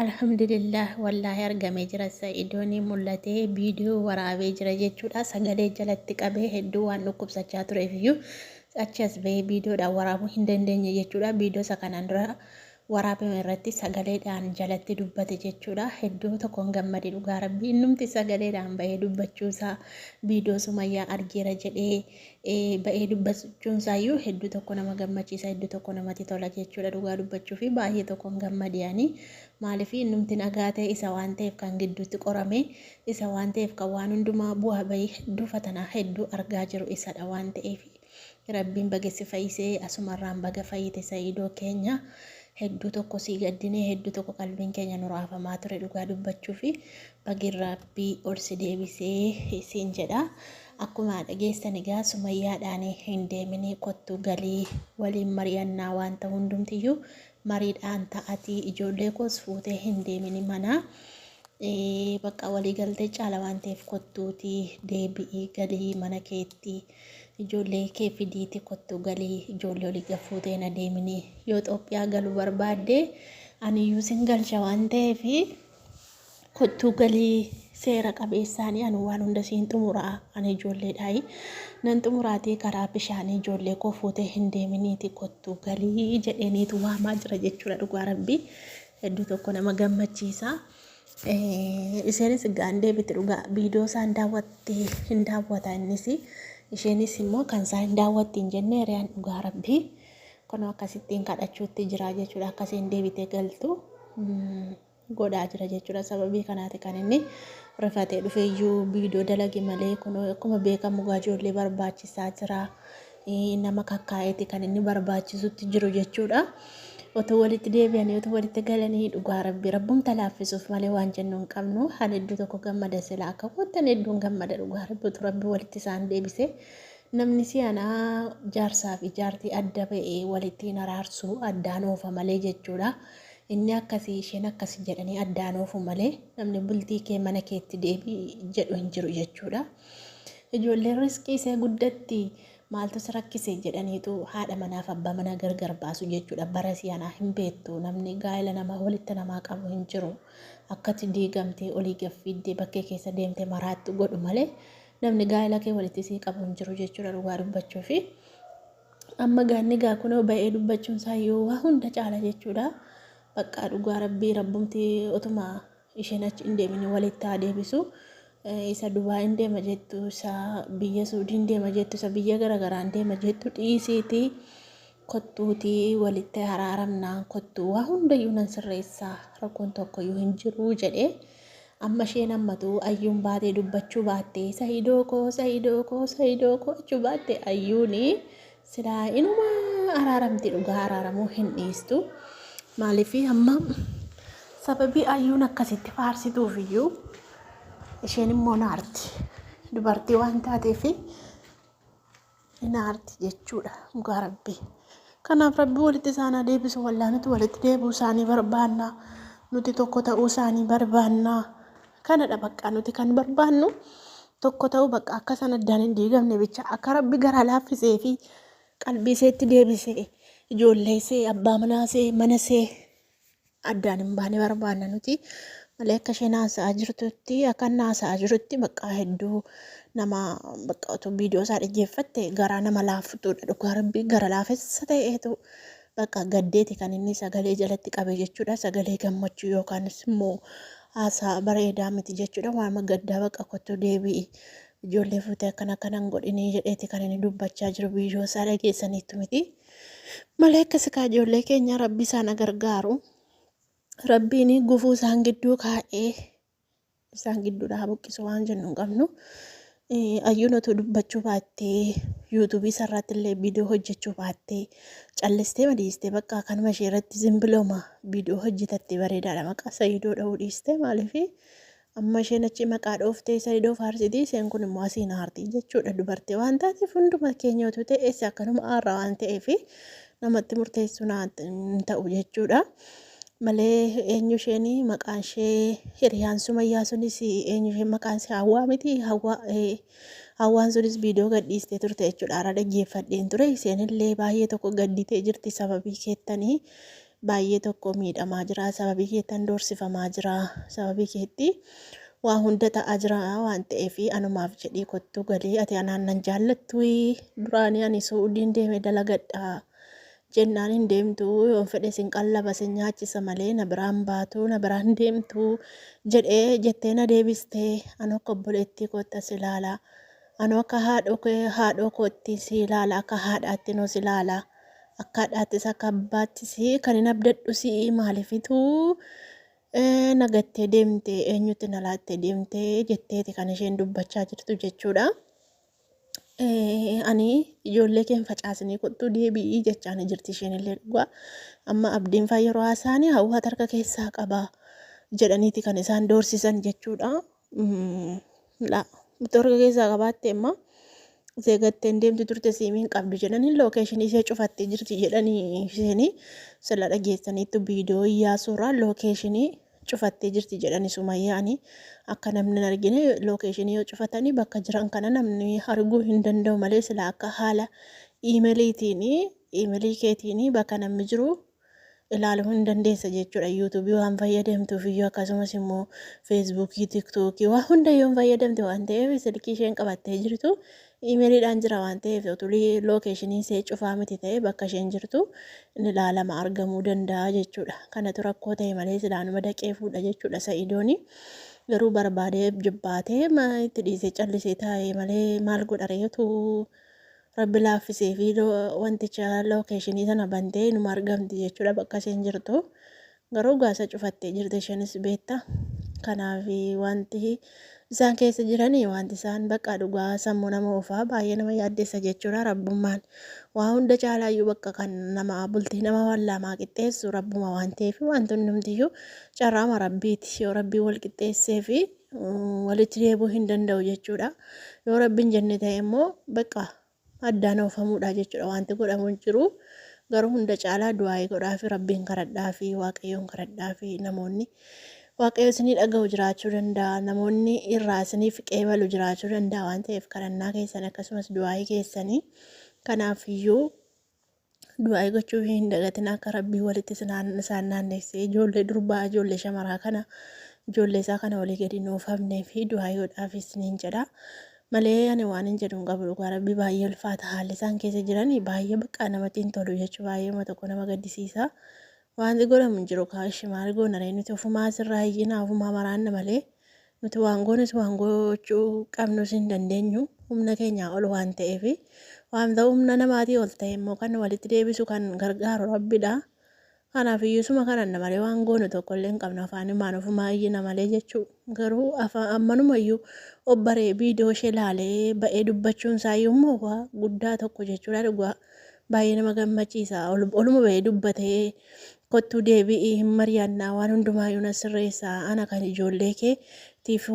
Alhamdulillah wallaahi argamee jira sa'idooni mul'atee viidiyoo waraabee jira jechuudha sagalee jalatti qabee hedduu waan dhukkubsachaa tureef iyyuu achi as bahee viidiyoodhaan waraabuu hin dandeenye jechuudha viidiyoo isa kanaan dura waraabame irratti sagaleedhaan jalatti dubbate jechuudha hedduu tokkoon gammade dhugaa rabbii innumti sagaleedhaan bahee dubbachuusaa viidiyoo sumayyaa argeera jedhee ba'ee dubbachuun isaayyuu hedduu tokko nama gammachiisa hedduu tokko namatti tola jechuudha dhugaa dubbachuu fi baay'ee tokkoon gammade ani maaliif innumti nagaa ta'e isa waan ta'eef kan gidduutti qorame isa waan ta'eef kan waan hundumaa bu'aa bahii hedduu fatanaa hedduu argaa jiru isadha waan ta'eef rabbiin baga si fayyisee asumarraan baga fayyite Sa'iidoo keenya hedduu tokko sii gaddinee hedduu tokko qalbiin keenya nu raafamaa ture dhugaa dubbachuu fi bagi rabbii ol si deebisee siin jedha. Akkuma dhageessan egaa Sumayyaadhaan hin deeminii kottu galii waliin mari'annaa wanta hundumtiyyuu mariidhaan ta'atii ijoollee koos fuutee hin deemini mana bakka walii galtee caala waan ta'eef kottuutii deebi'ii galii mana keetti ijoollee kee fidiiti kottu galii ijoollee olii gad fuutee hin adeeminii yoo Itoophiyaa galuu barbaadde aniyyuu sin galcha waan ta'eef Kottuu galii seera qabeessaanii ani waan hunda siin xumuraa ani ijoolleedhaayi nan xumuraatii karaa bishaanii ijoollee koo fuutee hin deeminiiti kottuu galii jedheeniitu waamaa jira jechuudha dhugaa rabbii hedduu tokko nama gammachiisa. Isheenis egaa hin deebiti dhugaa viidiyoo isaan daawwatti hin daawwata innis isheenis immoo kan isaa hin daawwatti hin jenne hiriyaan dhugaa rabbii kunoo akkasittiin kadhachuutti jira jechuudha akkasiin deebitee galtu. Godhaa jira jechuudha. Sababii kanaati kan inni rifatee dhufee iyyuu viidiyoo dalage malee kun akkuma beekamu gaa ijoollee barbaachisaa jira. Nama kakkaa'eeti kan inni barbaachisutti jiru jechuudha. Otoo walitti deebi'anii otoo walitti galanii dhugaa rabbi rabbumta laaffisuuf malee waan jennu hin qabnu. Ani hedduu tokko gammada sila akka koottan hedduun gammada dhugaa rabbi utuu rabbi walitti isaan deebise. Namni si'anaa jaarsaa fi jaartii adda ba'ee walitti hin araarsu addaan oofa malee jechuudha. Inni akkasi isheen akkasi jedhanii addaan oofu malee namni bultii kee mana keetti deebi'i jedhu hin jiru jechuudha. Ijoolleen riskii isee guddatti maaltu si rakkise jedhaniitu haadha manaaf abbaa manaa gargar baasu jechuudha. Bara si'anaa hin beektu namni gaa'ela namaa walitti namaa qabu hin jiru. Akkati diigamtee olii gad fiiddee bakkee keessa deemtee maraattu godhu malee namni gaa'ela kee walitti sii qabu hin jiru jechuudha dhugaa dubbachuufi. Amma gaanni gaa kunoo ba'ee dubbachuun isaa iyyuu waa hunda caala jechuudha. Bakka dhugaa rabbii rabbumti otuma isheen achi hin deemin walitti haa deebisu. Isa Dubaay hin deema jettu, isa biyya Suudii hin deema jettu, isa biyya garaagaraa hin deema jettu dhiisiitii kottuutii walitti araaramnaa kottuu waa hundayyuu nan sirreessaa rakkoon tokkoyyuu hin jiru jedhee Amma isheen ammatu ayyuun baatee dubbachuu baatte sa'idoo koo sa'idoo koo sa'idoo koo jechuu baatte ayyuuni silaa inuma araaramti dhugaa araaramuu hin dhiistu. Maaliif amma sababii ayyuun akkasitti faarsituuf iyyuu isheen immoo naarti dubartii waan taateef hin aarti jechuudha dhugaa rabbii. Kanaaf rabbi walitti isaan haa deebisu wallaa nuti walitti deebi'uu isaanii barbaanna nuti tokko ta'uu isaanii barbaanna kanadha bakka nuti kan barbaannu tokko ta'uu bakka akka isaan addaan hin diigamne bicha akka rabbi garaa laaffisee fi qalbii iseetti deebisee ijoollee isee abbaa manaa isee mana isee addaan hin baane barbaanna nuti. Malee akka isheen haasa'aa jirtutti akka inni haasa'aa jirutti bakka hedduu nama bakka otoo viidiyoo isaa dhaggeeffatte garaa nama laaftudha dhugaa rabbii gara laafessa ta'eetu bakka gaddeeti kan inni sagalee jalatti qabe jechuudha sagalee gammachuu yookaanis immoo haasaa bareedaa miti jechuudha waama gaddaa bakka kottu deebi'i ijoollee fuutee akkana akkana hin godhinii jedheeti kan inni dubbachaa jiru viidiyoo isaa dhageessaniitu miti. Malee akka sikaa ijoollee keenya rabbi isaan gargaaru. Rabbiin gufuu isaan gidduu kaa'ee isaan gidduudhaa buqqisu waan jennu hin qabnu. Ayyuun otoo dubbachuu baattee yuutuubii isarratti illee viidiyoo hojjechuu baattee callistee madiistee bakka kanuma ishee irratti zimbilooma viidiyoo hojjetatte bareedaadha maqaa Sayidoo dha'uu dhiistee maaliif Amma isheen achi maqaa dhooftee Saidoo faarsiti isheen kun immoo asiin aarti jechuudha dubartii waan taateef hunduma keenya utuu ta'e eessa akkanuma aarra waan ta'eef namatti murteessuun hin ta'u jechuudha. Malee eenyu isheen maqaan ishee hiriyaan sumayyaa sunis eenyu isheen maqaan ishee hawwaa miti hawwaa hawwaan sunis viidiyoo gadhiistee turte jechuudha. Har'a dhaggeeffadheen ture isheen illee baay'ee tokko gadditee jirti sababii keettanii. Baay'ee tokko miidhamaa jira. Sababii keettan doorsifamaa jira. Sababii keetti waa hunda ta'aa jira waan ta'eef anumaaf jedhii kottuu galii ati anaan nan jaallattu duraanii ani Suudiin deeme dalagadha jennaan hin deemtu yoon fedhe sin qallaba sin nyaachisa malee na biraan baatu na biraan deemtu jedhee jettee na deebistee anu akka obboleettii kootti as ilaala anu akka haadhoo kootti si ilaala akka haadhaatti nu si ilaala akka haadhaattis akka abbaattis kan hin abdadhu si maaliifituu na gattee deemte eenyutti na laattee deemte jetteeti kan isheen dubbachaa jirtu jechuudha. Ani ijoollee kee hin facaasinii kottuu deebi'ii jechaani jirti isheen illee dhugaa. Amma abdiin faa yeroo haasaanii hawwaat harka keessaa qaba jedhaniiti kan isaan doorsisan jechuudha. Laa utuu harka keessaa qabaatte immoo ishee gattee hin deemtu turte siimiin qabdu jedhanii lookeeshinii ishee cufattee jirti jedhanii isheen sila dhageessaniittu viidiyoo iyyaa suuraa lookeeshinii cufattee jirti jedhani sumayyaani akka namni hin argine lookeeshinii yoo cufatanii bakka jiran kana namni arguu hin danda'u malee sila akka haala iimeeliitiin iimeelii keetiin bakka namni jiru ilaaluu hin dandeessa jechuudha. Yuutuubii waan fayyadamtuuf iyyuu akkasumas immoo feesbuukii, tiktookii waa hunda yoo fayyadamte waan ta'eef silkii isheen qabattee jirtu iimeeliidhaan jira waan ta'eef utuu lookeeshinii ishee cufaa miti ta'e bakka isheen jirtu inni ilaalama argamuu danda'a jechuudha. Kanatu rakkoo ta'e malee silaanuma daqee fuudha jechuudha Sa'idooni. Garuu barbaadee jibbaatee itti dhiisee callisee taa'ee malee maal godha reetu Rabbi laaffiseefii wanticha lookeeshinii sana bantee inuma argamti jechuudha bakka isheen jirtu. Garuu gaasa cufattee jirti isheenis beekta. Kanaaf wanti isaan keessa jiranii wanti isaan bakka dhugaa sammuu nama oofaa baay'ee nama yaaddessa jechuudha rabbummaan. Waa hunda caalaayyuu bakka kan nama bultii nama waan lamaa qixxeessu rabbuma waan ta'eef wanti hundumtiyyuu carraama rabbiiti yoo rabbii wal qixxeessee fi walitti deebi'uu hin danda'u jechuudha. Yoo rabbiin jenne ta'e immoo bakka addaan oofamuudha jechuudha wanti godhamu hin jiru. Garuu hunda caalaa du'aa'ii godhaafi rabbiin kadhadhaafi waaqayyoon kadhadhaafi namoonni waaqayyo isinii dhaga'u jiraachuu danda'a namoonni irraa isiniif qeebalu jiraachuu danda'a waan ta'eef kadhannaa keessan akkasumas du'aa'ii keessanii kanaaf iyyuu du'aa'ii gochuu hin dagatin akka rabbii walitti isaan naannessee ijoollee durbaa ijoollee shamaraa kana ijoollee isaa kana walii gadi hin oofamnee fi du'aa'ii godhaafis isiniin jedha. Malee ani waan hin jedhu hin qabu dhugaa rabbii baay'ee ulfaata haalli isaan keessa jiran baay'ee bakka namatti hin tolu jechuu baay'ee tokko nama gaddisiisa. Wanti godhamu hin jiru kaashi maal goona ree nuti ofumaa asirraa iyyinaa ofumaa maraanna malee nuti waan goones waan gochuu qabnus hin dandeenyu humna keenyaa ol waan ta'eef waan ta'u humna namaatii ol ta'e immoo kan walitti deebisu kan gargaaru rabbidha. Kanaaf iyyuu kadhanna malee waan goonu tokko illee hin qabnu afaanumaan ofumaa iyyina malee jechuu garuu ammanuma iyyuu obbaree viidiyoo ishee laalee ba'ee dubbachuun isaa iyyuu immoo waa guddaa tokko jechuudha dhugaa baay'ee nama gammachiisa oluma ba'ee dubbatee kottuu deebi'ii hin mari'annaa waan hundumaayyuu na sirreessaa ana kan ijoollee kee tiif.